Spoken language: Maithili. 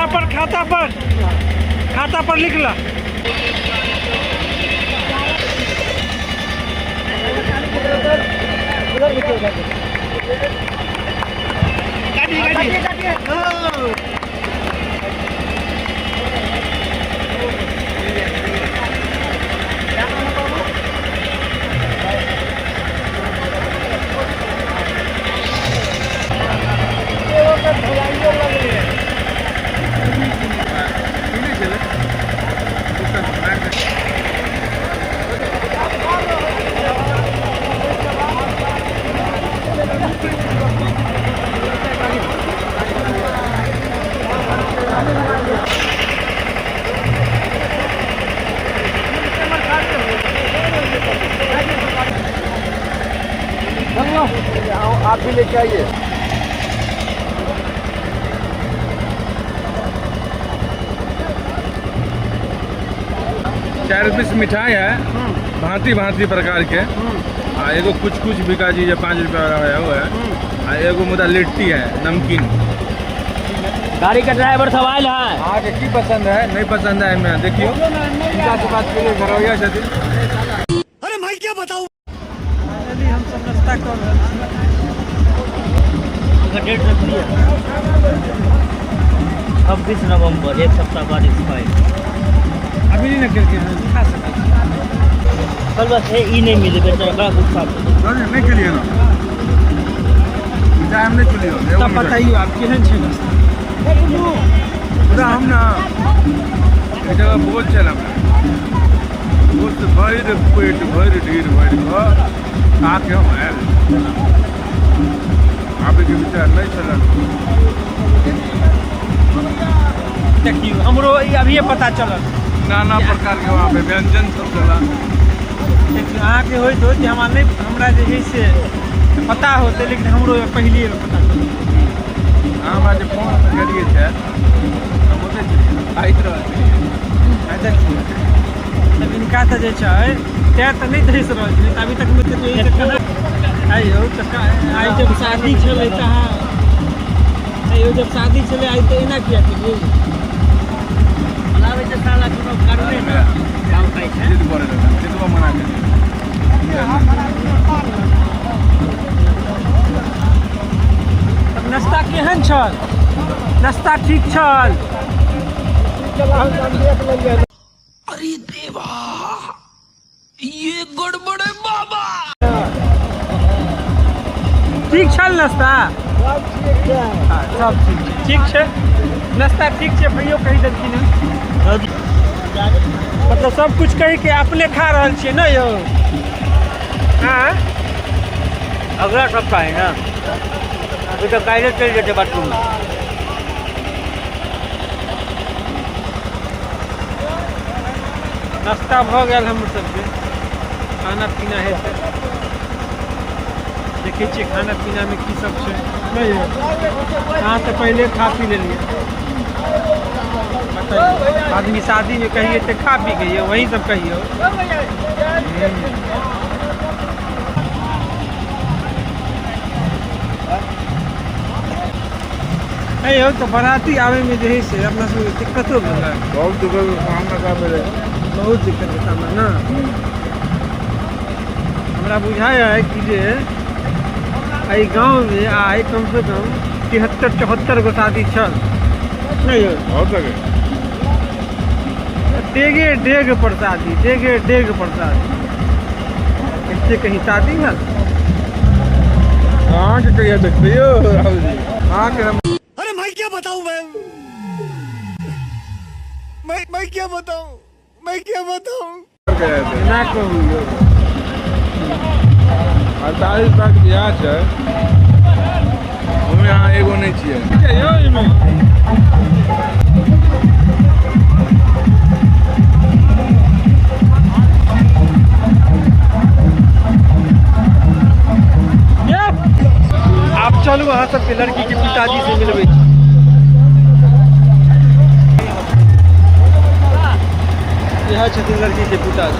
खाता पर, खाता पर, खाता पर लिख ला। गाड़ी गाड़ी। आप भी लेके आइए। 4 पीस मिठाई है, भांति भांति प्रकार के। आ एगो कुछ कुछ बिका जी जे 5 रुपया वाला है, वो है। आ एगो मुदा लिट्टी है नमकीन। गाड़ी का ड्राइवर सब आयल है। अहाँके की पसंद है, नहीं पसंद है एहिमे देखियौ। हिनका से बात करियौ, घरौया छथिन। अरे मैं क्या बताऊं। फाइनली हम सब नाश्ता कर रहल छी। अगर डेट रख लिया 26 नवंबर, 1 सप्ताह बाद एक्सपायर। अभी नहीं ना करके हम खा सकै छी। कल बस है ई नहीं मिले, बेचारा बड़ा गुस्सा छै। नहीं, नहीं खेलिए ना। मिठाई हम नहीं खेलिए। तब बताइयो आप केहन छै नाश्ता? मुदा हम ना एक जगह बोझ छल हमरा, बोझ से भरि पेट भरि ढेर भरि कऽ खा के हम आयल। आबैके विचार नहीं छल। देखियौ हमरो ई अभिये पता चलल। नाना प्रकार के वहाँ पे व्यंजन सब छल। देखियौ अहाँके होइत होइत हमरा नहीं, हमरा जे है से पता होतै, लेकिन हमरो पहलिए बेर पता चलल। अहाँ हमरा जे फोन करिए छै, हम ओतै छलियै, खाइत रहल छलियै। आ देखियौ तब इनका तऽ जे छै तैं तऽ नहि धसि रहल छै, तऽ अभी तक मे तऽ एहि से केना आइयौ तऽ आइ जब शादी छलै तऽ अहाँ आइयौ, जब शादी छलै आइ तऽ एना किया केलियै? बोलाबै छै साला कोनो कारणे ने गाँव खाइ छै। जिद करै रहै, केतबो मना केलियै। तब नाश्ता केहन छल? नाश्ता ठीक छल? अरे देवा ये गड़बड़ है बाबा। ठीक छल नाश्ता? हाँ, सब ठीक छै। ठीक छै नाश्ता, ठीक छै। भैयो कहि देलखिन हँ, मतलब सब कुछ कहि के अपने खा रहल छियै ने यौ? हाँ। अगला सप्ताह है ना, अभी तो काल्हि चलि जेतै बाथरूम। नाश्ता भऽ गेल हमर सबके, खाना पीना हेतै। देखै छियै खाना पीनामे की सब छै। नहि यौ, अहाँ तऽ पहिले खा पी लेलियै। बताइए, आदमी शादीमे कहिए तऽ खा पी के यौ, वही सब कहियौ। हे यौ, तऽ बराती आबैमे जे है से अपना सबके दिक्कतो भेलै। बहुत दिक्कत के सामना करऽ पड़ै। बहुत दिक्कत के सामना ना। हमरा बुझाइ है कि जे एहि गाँवमे आइ कम से कम 73 74 गो शादी छल। नहीं यौ? हो सके। डेगे डेग पर शादी, डेगे डेग पर शादी। एते कहीं शादी भेल? अहाँके कहिया देखबै यौ राहुल जी? अहाँके हम अरे मैं क्या बताऊं, मैं क्या बताऊं, मैं क्या बताऊं? ना कहू यौ। 48 साल के बियाह छै, ओहिमे अहाँ एगो नहि छियै। यौ एहिमे आप चलू, अहाँ सबके लड़की के पिताजी से मिलबै छी। इएह छथिन लड़की के पिताजी।